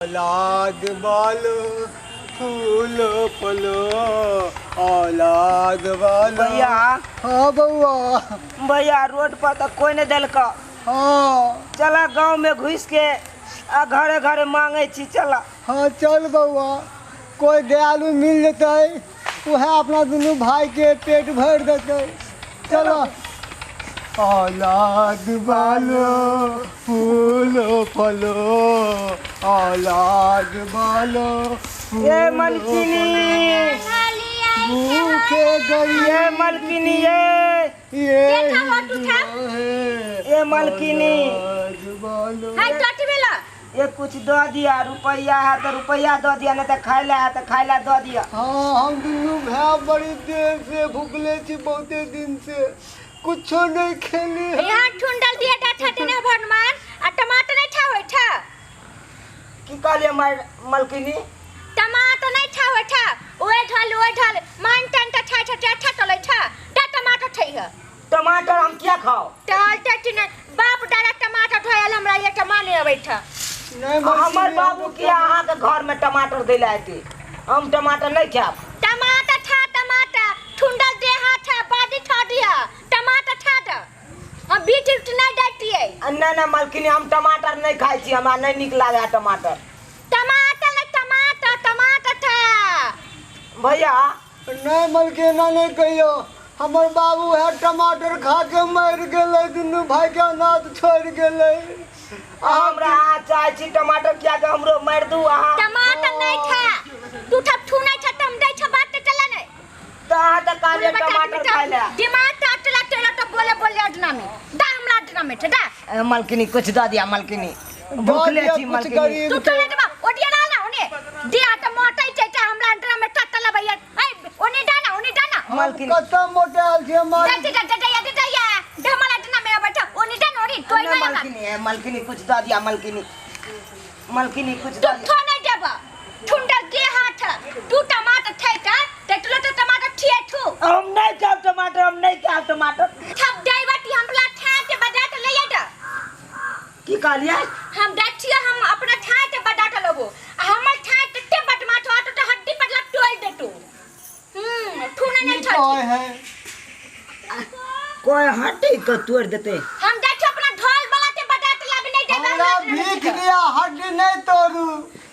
औलाद वालो फूलो फलो औलाद वालो। भैया। हाँ बउआ। भैया रोड पर तो कोई नहीं देलक। हाँ। चला गांव में घुस के आ घरे घरे मांगे छी चला। हाँ चल बउआ, कोई दयालु मिल जतै वह अपना दुनू भाई के पेट भर देतै। चलो। औलाद वालो फूलो फलो औलाद वालो ये मलकिनी, भूखे गई ये मलकिनी, ये ये मलकिनी ये कुछ दो दिया, रुपया है तो रुपया दो दिया, नहीं तो खाए ला है तो खाए ला दो दिया। हाँ हम दुनू भाई बड़ी देर से भूखले छी, बहुते दिन से कुछो नहीं खेली। यहाँ ठुंडल दिया डाठा टेना भगवान आ टमाटर नहीं ठा होय ठा। की कहलिए मलकिनी? टमाटर नहीं ठा होय ठा, ओए ढल ओए ढल मान टन त ठा ठा ठा टलै ठा डा टमाटर ठै ह। टमाटर हम क्या खाओ? टल टट ने बाप दादा टमाटर ढोयल हमरा ये टमाटर नहीं अबै ठा। नहीं हमर बाबू किया अहाँ के घर में टमाटर देला आते, हम टमाटर नहीं खाब। टमाटर ठा टमाटर ठुंडल दे हा ठा बादी ठा दिया टमाटर ठा द हम बीट उट नहीं डालतिए। ना ना मलकिनी हम टमाटर नहीं खाइ छी, हमरा नहीं नीक लागे टमाटर। टमाटर नहीं टमाटर टमाटर ठा। भैया नहीं मलकिनी नहीं कहियो, हमर बाबू है टमाटर खा के मर गेलै, दुनू भाई के अनाथ छोड़ गेलै। हमरा अहाँ चाहै छी टमाटर किया के हमरो मारि दू अहाँ। टमाटर नहीं ठा तू ठप ठू नहीं ठा तम दै छ बात चला नहीं त अहाँ त कहलिए टमाटर खाइ ले। दिमाग त अटला तेरा त बोले बोले अडना में दा हमरा अडना में दा। मलकिनी कुछ द दिया मलकिनी, भूखले छी मलकिनी। तू चले दबा ओडिया ना ना ओने दिया त मोटै छै त हमरा अडना में टटला भैया ए ओने डाना ओने डाना। मलकिनी कत मोटाल छै मार दे दे दे दे दे या हमरा अडना में बैठा ओने डाना ओने तोय ना मलकिनी। मलकिनी कुछ द दिया मलकिनी, मलकिनी कुछ द तू थो नहीं देबा ठुंडल के हाथ तू टमाटर थै त तेतलो त टमाटर थिए ठू। हम नहीं खाब टमाटर, हम नहीं खाब टमाटर। थप दैबटी हमरा ठा के बजा त ले जा। की कहलिए? हम डाठिया हम अपना ठा के बजा त लेबो आ हमर ठा के बटमा ठो त हड्डी पर लग तोड़ दे तू। ठू नहीं ठा कोई है कोई हड्डी के तोड़ देते। हम डाठिया अपना ढोल वाला के बजा त लाबे नहीं देबा। हमरा भीख दिया हड्डी नहीं तोड़ू।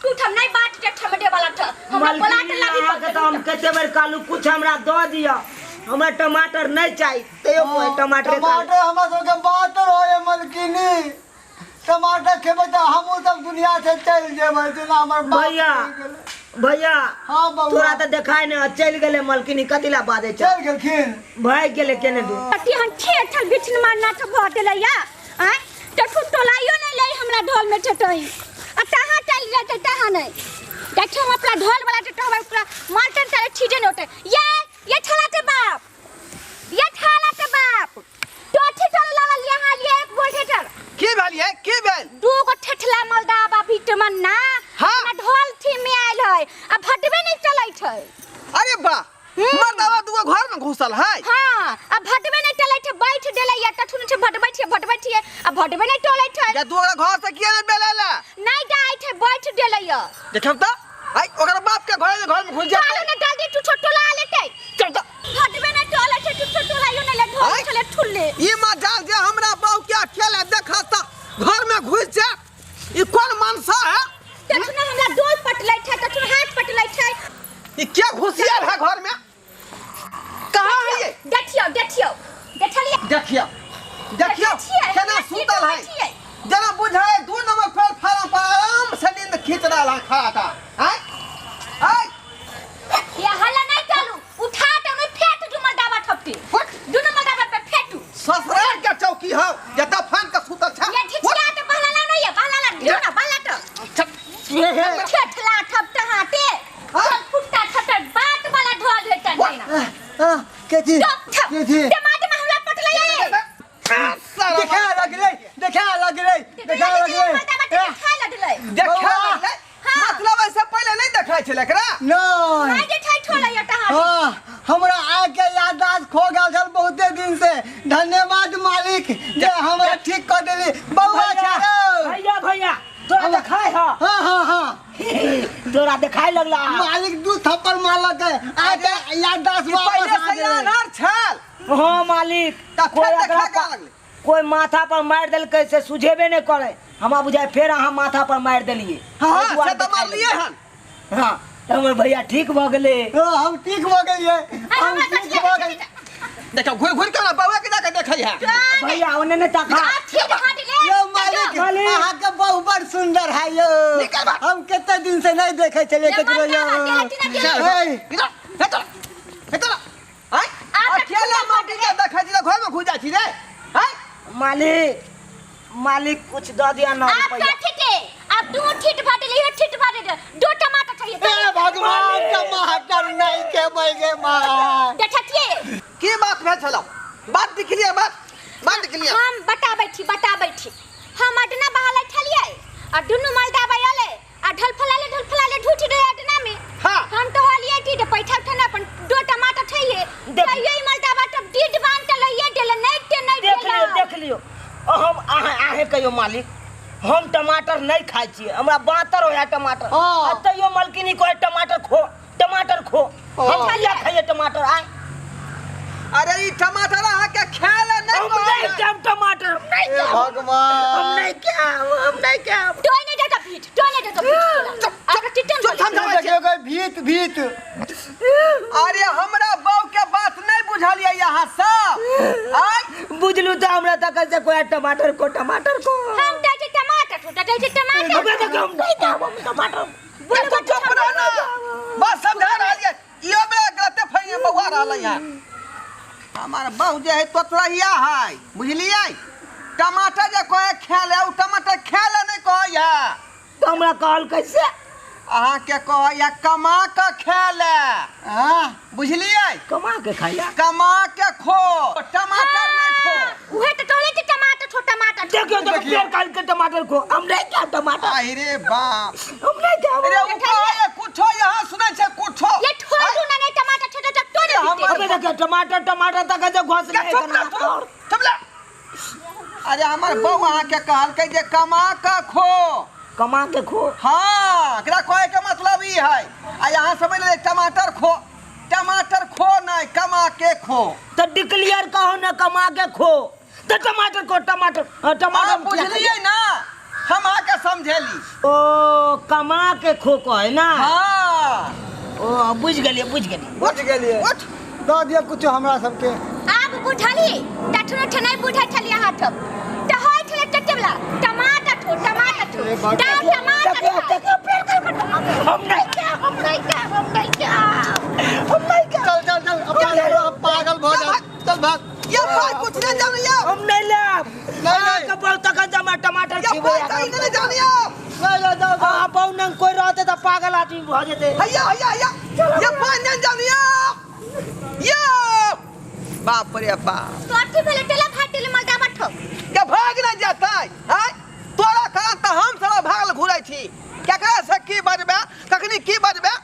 तू थम नहीं बाट के ठमडे वाला था हमरा बोला त लाबी के तो हम कते बेर कालू कुछ हमरा the दिया, हमरा टमाटर नहीं चाहिए तैयो कोई टमाटर टमाटर हमरा सबके बात रहे मलकिनी। टमाटर खेबै त हमहूँ सब दुनिया से चल जेबै जेना हमर बाप। भैया भैया हाँ बउआ तोरा त देखाय न चल गेलै मलकिनी, कथी ला बाजै छ? चल गेलखिन भाग गेलै केने दू अति हम ठेठल बिछन मारना त भ देलै या आय तठू टोलाइयो नहीं लै हमरा ढोल में ठेटई आ तहाँ चल जाते तहाँ नहीं देखो हम अपना ढोल वाला तो हमरा पूरा माल्टन तारे छीजे न होते। ये छला ते बाप, ये छला ते बाप तो ठेठल लागल यहाँ लिए एक बोल ठेठल की भेल ये की भेल? दू गो ठेठला मलदा बा भीट में ना। हां हमरा ढोल थी में आयल है आ भटबे नहीं चलै छै। अरे बा मर्दावा दू गो घर में घुसल है। हां आ भटबे नहीं चलै छै, बैठ देलै या तठुन छै भटबै छै भटबै छै आ भटबे नहीं टोलै छै। या दू घर से किया नहीं बेलेला? नहीं जाय छै बैठ देलै या। देखब त आई ओकर बाप के घर घर में घुस जाय। चलो ना जल्दी तू छोटो ला लेते। चल त भटबे नहीं टोलै छै, तू छोटो लाइयो नहीं ले ढोल छले ठुल्ले। ई मजाल जे हमरा बाऊ के अकेले देखा त घर में घुस जा, ई कोन मनसा है? तठुन हमरा डोल पटलै छै, तठुन हाथ पटलै छै। ई क्या घुसिया है घर में? कहाँ है ये? देखियो देखियो देखलिए देखियो देखियो केना सुतल है जना बुझाए 2 नंबर प्लेटफार्म पर आराम से नींद खींच रहा है खड़ा था। आय आय ये हल्ला नहीं चालू उठा के में फेट दू मर्दावा ठपटी दू मर्दावा पे फेटू। ससुराल के चौकी हो जता फान के सुतल छ। ये ठिठिया के बहलाला नहीं है बहलाला दियो ना बहला तो ठेठला ठपटा हाथे चल फुटता ठपटा बात वाला ढोल हेता नहीं ना। हां के थी के थी टमाटर में हमरा पटलै देखा लगलै देखा लगलै देखा लगलै देखा लगलै देखा लगलै। मतलब ऐसे पहले नहीं देखा छल एकरा? नहीं नहीं देखा छोलै त हां हमरा आके याददाश्त खो गेल छल बहुते दिन से। धन्यवाद मालिक जे हमरा ठीक कर देली। बउआ भैया भैया तोरा देखाय ह? हां हां हां तोरा देखाय लगला मालिक दू थप्पड़ मारलक आ के याददाश्त ई पहिले वापस आ से गेलै। अनार छल। हाँ मालिक, तऽ कोई फेर एकरा देखा के लगलै। कोई माथा पर मारि देलकै से सुझेबे नहि करे, हमरा बुझाय फेर अहाँ माथा पर मारि देलियै। हाँ, एहि दुआरे से तऽ देखाय मारलियै हन। लगलै। हाँ, तऽ हमर भैया ठीक भऽ गेलै। हाँ, हम ठीक भऽ गेलियै, हम हमरा ठीक भऽ गेलियै। देखियौ घुरि घुरि के हमरा बौआ के जाके देखै है। भैया ओने नहि तका। ठीक हट ले। यौ मालिक, मालिक। अहाँके बहु बड़ सुंदर है यौ। निकल बा। हम कते दिन से नहीं देखे छलियै ये ककरो यौ। मरदा बा, ए, इधर, हे चल, हे चल। आँय? आ, अकेला माटी के देखै छी तऽ घर में घुसि जाइ छी रे। आँय? मालिक, मालिक कुछ दऽ दिया ना आप रुपैया। तो ठीक है, आप दू ठीक भा देले, इहो ठीक भा देले, दो टमाटर चाहिए। ए भगवान, टमाटर नहीं खेबै गे माय। देखतिए की बात भेल छलौ? बात दिखलियै, बात बात दिखलियै। हम बताबै छी, बताबै छी। हम अडना बहालै छलियै आ दुनू मलदाबा अलै आ ढलफलाले ढलफलाले ढूठ दे अडना में। हाँ। हम तो हलियै टी पैठा उठा अपन दो टमाटर छैये। देख। तैयो ई मलदाबा तब डीड बांध के लइए देले, नहीं ते नहीं देख लियौ, देला। देख लियौ। हम अहाँ अहें कहियौ मालिक, हम टमाटर नहीं खाइ छियै, हमरा बातर होया टमाटर। हाँ। आ तैयो मलकिनी कहै टमाटर खो, टमाटर खो। हम हाँ। किया खाइए टमाटर? आय अरे ई टमाटर अहाँ के खाय ले नहीं हम नहीं कहै। खाएब टमाटर, हम नहीं ए खाएब। हम भगवान, नहीं खाएब, हम नहीं खाएब। तो नहीं देता भीत, तो नहीं देता भीत। आप टिटन चुप, बोले। चुप, देखियौ गई भीत भीत। अरे हमरा बहू के बात नहीं बुझलियै यहाँ सब। आय? बुझलू तऽ हमरा तक से कोई टमाटर को, टमाटर को। हम दै छी टमाटर, तू दै छी टमाटर। हमरा देखियौ, हम नहीं खाएब, हम टमाटर। बोले तो चुप रह ना, बस समझा रहलियै। इहो बेरा गलते फैले बौआ रहलै हन। हमार बहू जे है तोतरहिया है, बुझलियै? टमाटर जे कहे खाय ले, उ टमाटर खाय ले नहीं कहै है। तऽ हमरा कहल कैसे? अहाँ के कहै है कमा के खाय ले। हाँ, बुझलियै? कमा के खाइला। कमा के खो, टमाटर नहीं खो। उहे तो टोले छी टमाटर छो, टमाटर छो। देखियौ, देखियौ, फेर कहल के टमाटर खो। हम नहीं खाएब टमाटर। अरे बाप। हम नहीं खाएब। अरे उ कहै है कुछो, यहाँ सुनै छै कुछो। ये ठोर दू ना नहीं टमाटर छो, तो टोले हमर- अबे देखियौ, टमाटर, टमाटर तक जे घोंसले क्या चुप रह तू, चुप रह। अरे हमर बहू अहाँ के कहलकै जे कमा के खो। कमा के खो। हाँ, एकरा कहै के मतलब ई है। आ यहाँ समझ ले टमाटर खो, टमाटर खो नहीं, कमा के खो। तो डिक्लेयर कहो ना कमा के खो, तो टमाटर को टमाटर, हाँ, टमाटर अहाँ हम किया बुझलियै ना, हम अहाँ के समझेली। ओ कमा के खो कहै ना। हाँ। ओ बुझ गेलियै, बुझ गेलियै। बुझ गेलियै। उठ। दऽ दिअ कुछो हमरा सबके। आब बुझली, तखनो ठे नहीं बुझै छलियै अहाँ सब। तऽ होइ छलै टटेवला, टमाटर ठो, टमाटर ठो। ए भगवान। दाम टमाटर देखियौ, खाउ। देखियौ, फेर कहलकै टमाटर। हम नहीं खाएब, हम नहीं खाएब, हम नहीं खाएब, हम नहीं खाएब। चल चल चल, अपना सब पागल भऽ जा। चल भाग। ये भाई कुछ नहीं जानिए। हम नहीं लेब। नहीं, नहीं। अहाँके बहुत तखन से हमरा टमाटर ये खिबै भाई आब। कहीं नहीं जानिए। नहीं, नहीं, जाओ, जाओ। अहाँ बहु नंग कोई रहतै तऽ पागल आदमी भऽ जेतै। हैया, हैया, हैया। ये भाई नहीं जानिए। ये बाप रे बाप। कथी भेलै टेला फाटल मलदाबा ठो। के भाग नहीं जेतै, आँय? तोरा कारण तऽ हम सब भागल घुरै छी। केकरा से की बजबै, कखनी की बजबै,